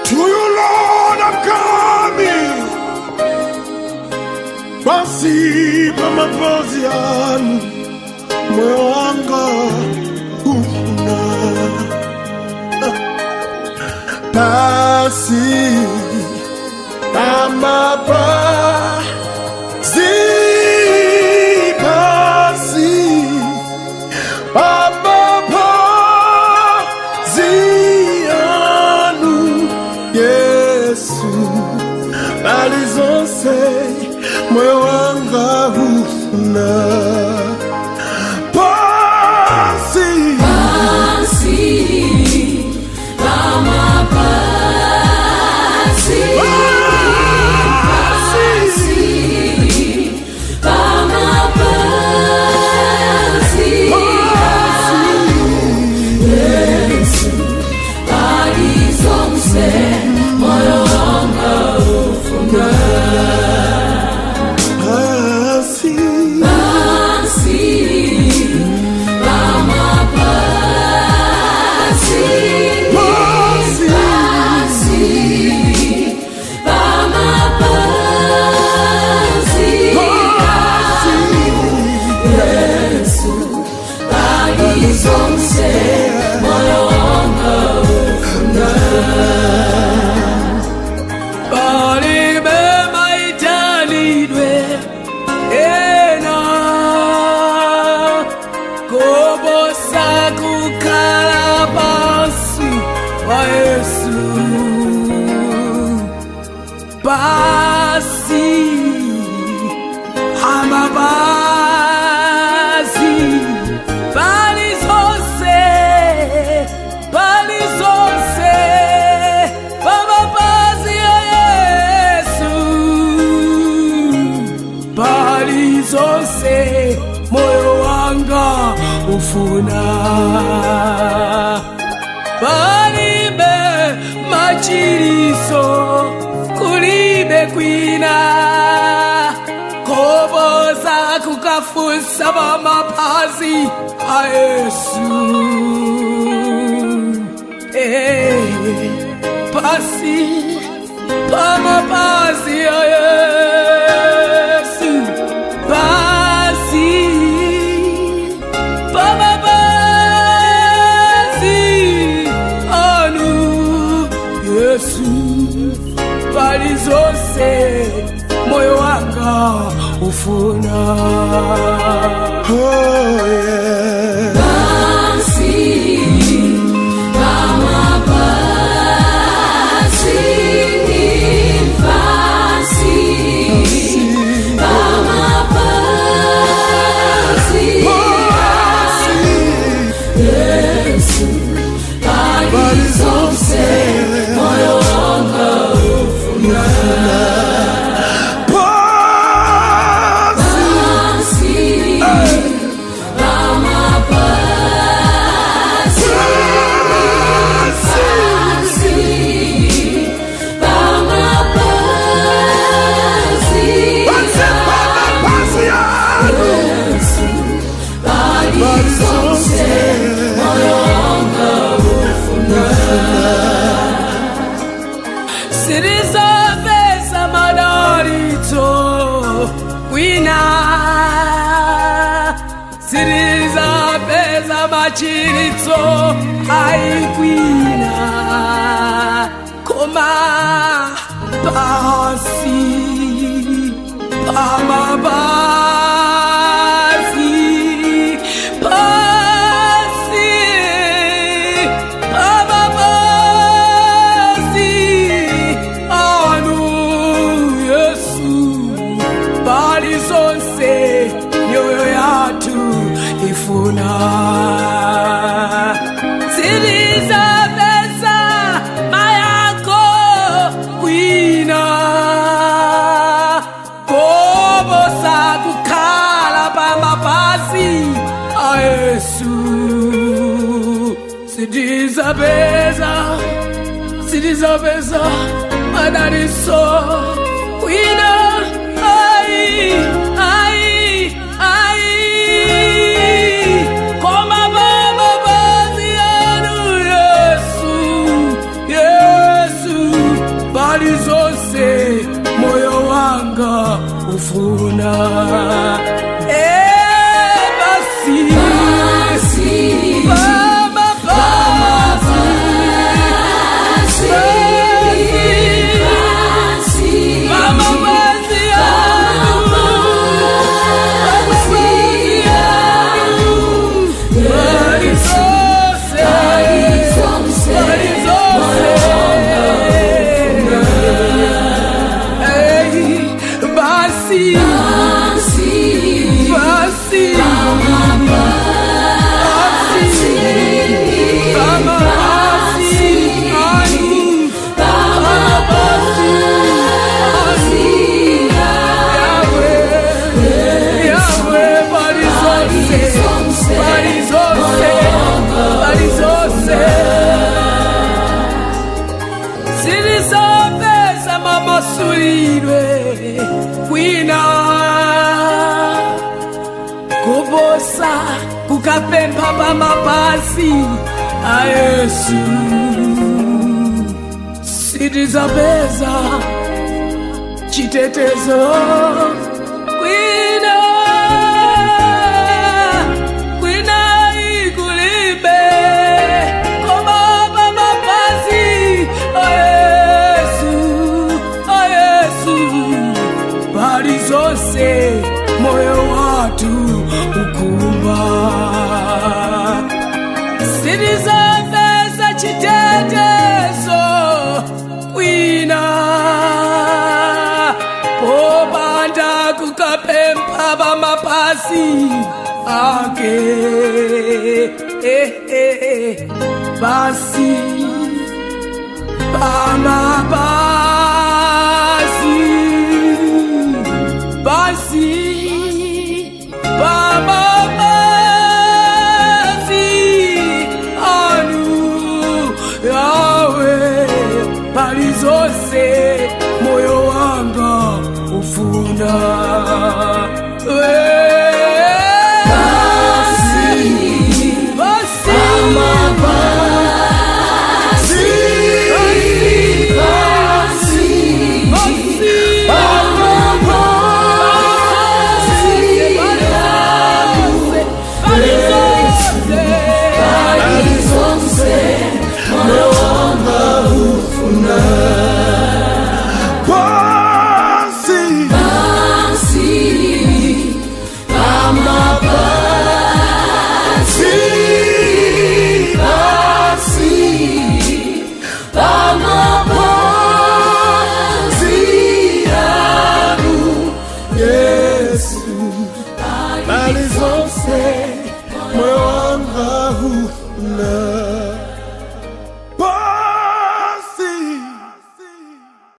To you, Lord, I'm coming. Basi pamapazi anu moyo wanga ufuna pasi pamapazi pasi pamapazi anu Yesu mali zonse moyo wanga ufuna pasi Pasi, pamapazi, pasi pamapazi, Yesu, pali zonse, moyo wanga ufuna. Pasi Pasi, pamapazi, pasi pasi, pamapazi, pasi Yesu, pali zonse, moyo wanga ufuna. Palibe maitanidwe ena koposa kukhala pansi pa Yesu pasi amapazi pali zonse pali zonse pamapazi ya Yesu pali zonse moyo wanga ufuna palibe machiriso kulibe kwina koposa kukafunsa pamapazi a Yesu. Eh, pasi pamapazi a Yesu pasi pamapazi anu Yesu pali zonse moyo wanga ufuna. Oh yeah. Pasi, pamapazi, pasi, pamapazi, Pasi Yesu, pali zonse, moyo wanga ufuna. Pasi Pasi, pamapazi, pasi pasi, pamapazi, pasi pamapazi anu Yesu, pali zonse, moyo wanga ufuna. Sirizapeza madalitso kwina sirizapeza machiritso aikwina koma pasi pamapazi pasi pamapazi anu Yesu pali zonse mioyo yathu ifuna zilizapeza mayako kwina koposa kukhala pamapazi a Yesu sitizapeza sitizapeza madalitso kwina. ufuna. Eh, basi Baba, basi Mama basi yangu, basi yangu, bali zose, bali zose. Ei, basi, basi, basi, mama basi yangu, mama basi Yahweh, bali zose, bali zose, bali zose. Zilizopeza mamasulidwe kwina kuposa kukapempha pamapasi a Yesu sitizapeza chitetezo kwina kwina ikulibe koma pamapasi a Yesu, a Yesu, pali zonse moyo wathu ukumba sitizapeza chitetezo kwina popanda kukapempha pamapasi ake. Eh, eh, eh, basi pamapasi basi pamapasi anu yawe pali zonse moyo wanga ufuna.